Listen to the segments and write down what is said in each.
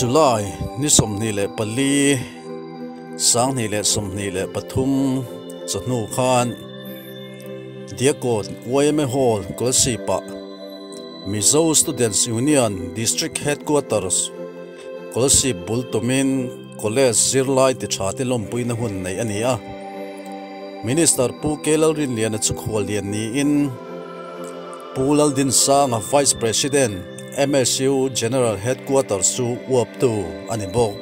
July ni 24 2023 chawhnu khan Diakkawn YMA Hall Kolasib-ah Mizo Students Union District Headquarters Kolasib bul tumin College zirlai ti tha te lawmpuina hun neih a ni a. Minister Pu K Lalrinliana chu khuallian niin Pu Laldinsanga Vice President MSU General Headquarters chu uaptu a ni bawk.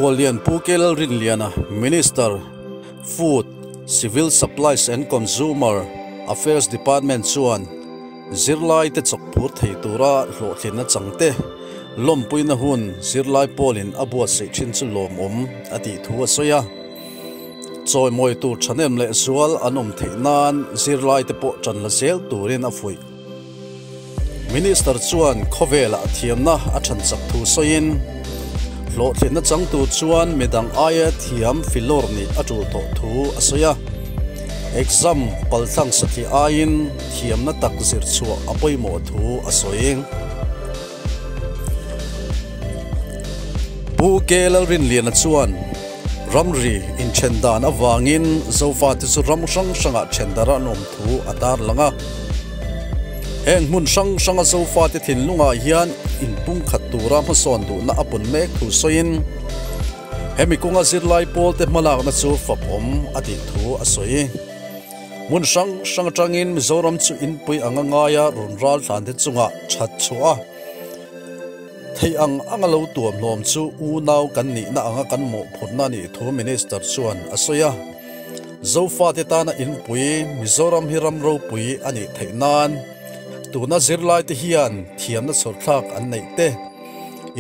Khuallian Pu K Lalrinliana, Minister, Food, Civil Supplies and Consumer Affairs Department chuan zirlaite chawkphur thei tura hlawhtlinna changte lawmpuina hun zirlai pawlin a buatsaih thin chu lawmawm a tih thu a sawi a. Chawimawi tur thahnem leh zual an awm theih nan zirlaite pawh tan la zel turin a fuih. Minister chuan khawvelah thiamna a than chak thu sawiin, hlawhtlinna changtu chuan midang aia thiam filawr nih a tul tawh thu a sawi a. Exam paltlang satliah aiin thiamna tak zir chhuah a pawimawh thu a sawi. Pu K Lalrinliana chuan ramri inthen dan avangin Zofate chu ram hrang hrangah then darh an awm thu a tarlang a. Heng hmun hrang hranga Zofate thinlungah hian inpumkhat tura hmasawn duhna a pun mek thu sawiin hemi kawnga zirlai pawlte hmalakna chu fapawm a tih thu a sawi. Hmun hrang hrang atangin Mizoram chu inpui anga ngaia rawn ral thlante chungah that chhuah a. Theih ang anga lo tuamhlawm chu unau kan nihna anga kan mawhphurhna a nih thu Minister chuan a sawi a. Zofate tana inpui Mizoram hi ram ropui a nih theih nan tuna zirlaite hian thiamna chhawrthlak an neih te,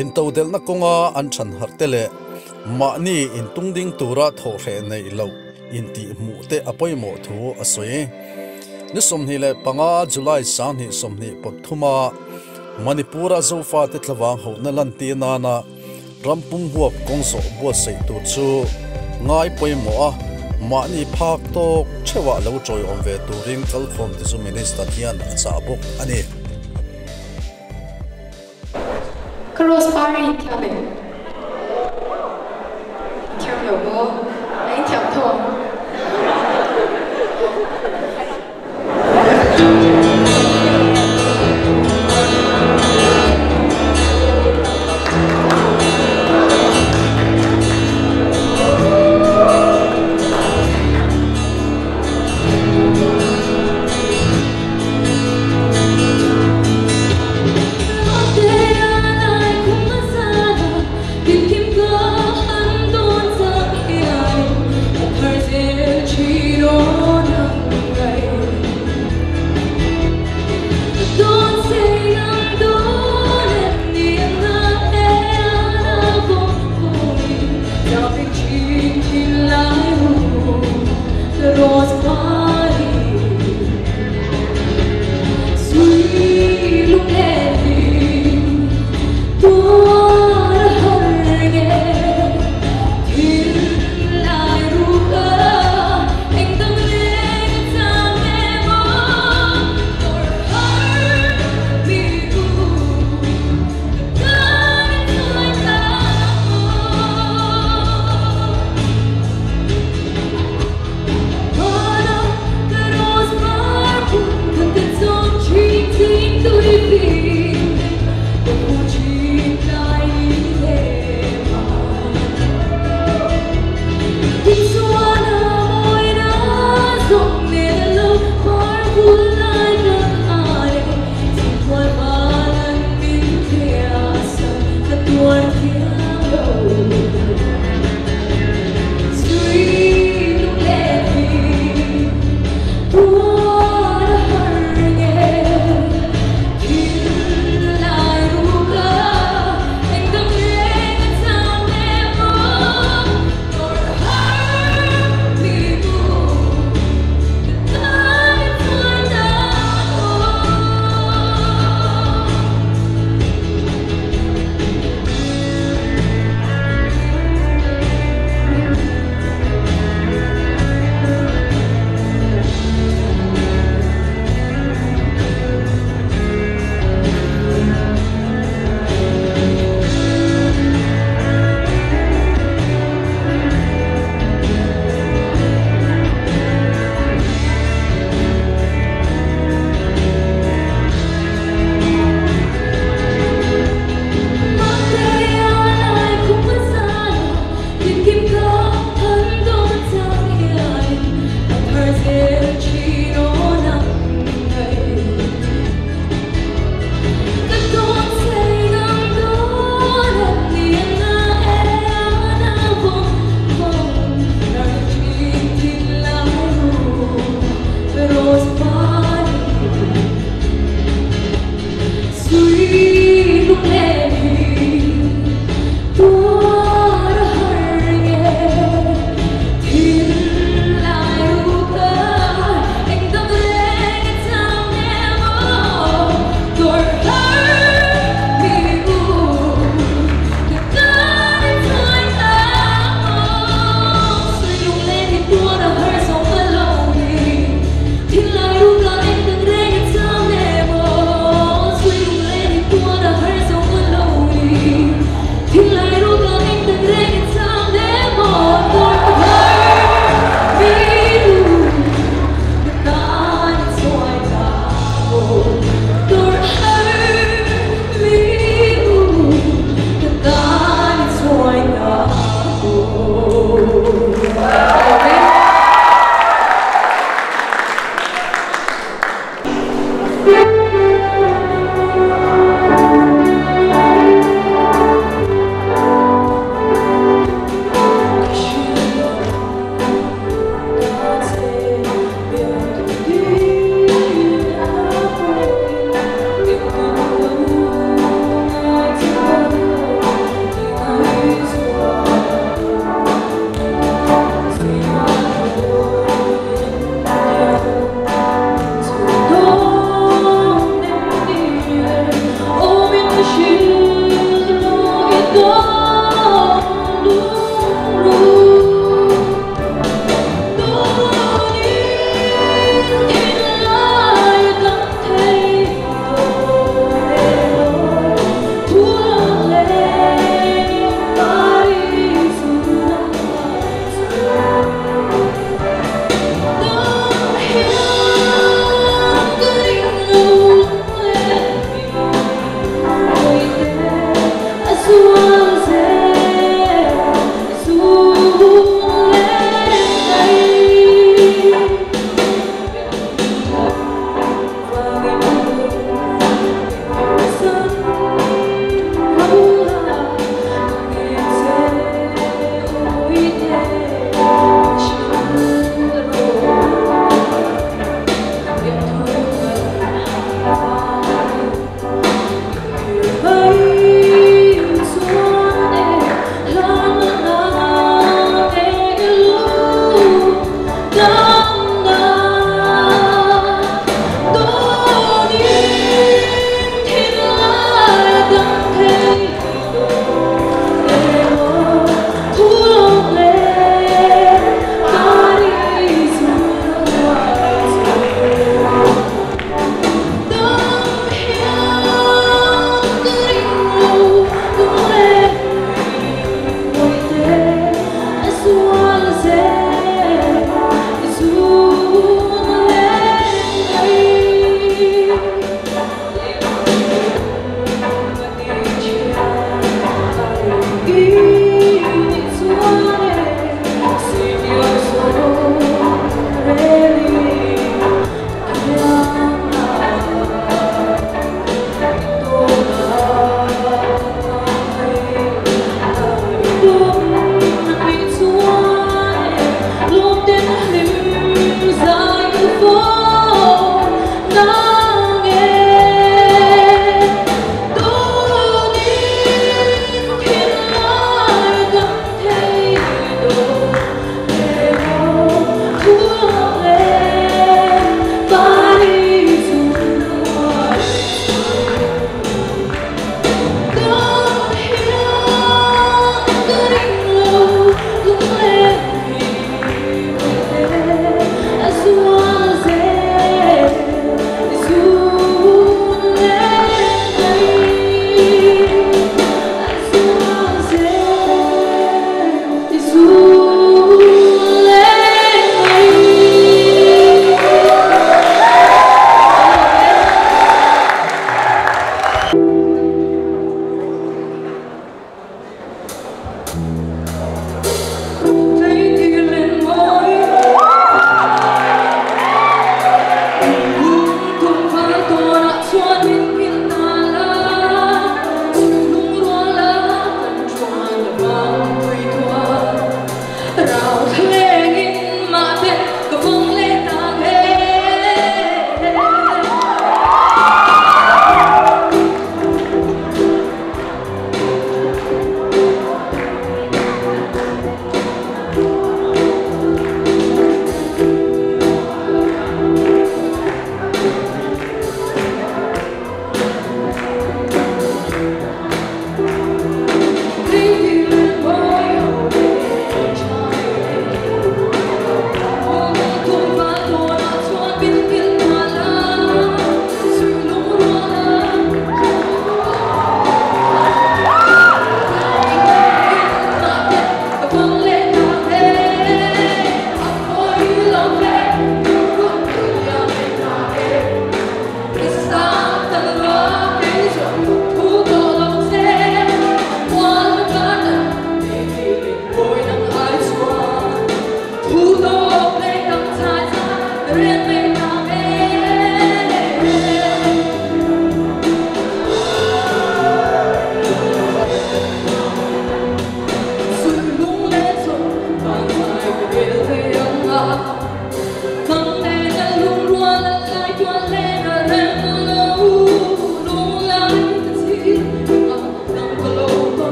intodelhna kawnga an thanharh te leh mahni intungding tura thawhhreh neih loh intihhmuh te a pawimawh thu a sawi. Ni 25 July 2023 a Manipur-a Zofate thlavang hohna lantir nana ram pumhuap kawng zawh buatsaih tur chu ngai pawimawh a, mahni phak tawk theuhah lo tawiawm ve turin kalkhawm te chu Minister hian a chah bawk a ni. Ka rose par a inthiam em? Inthiam lo maw? A inthiam tho ang.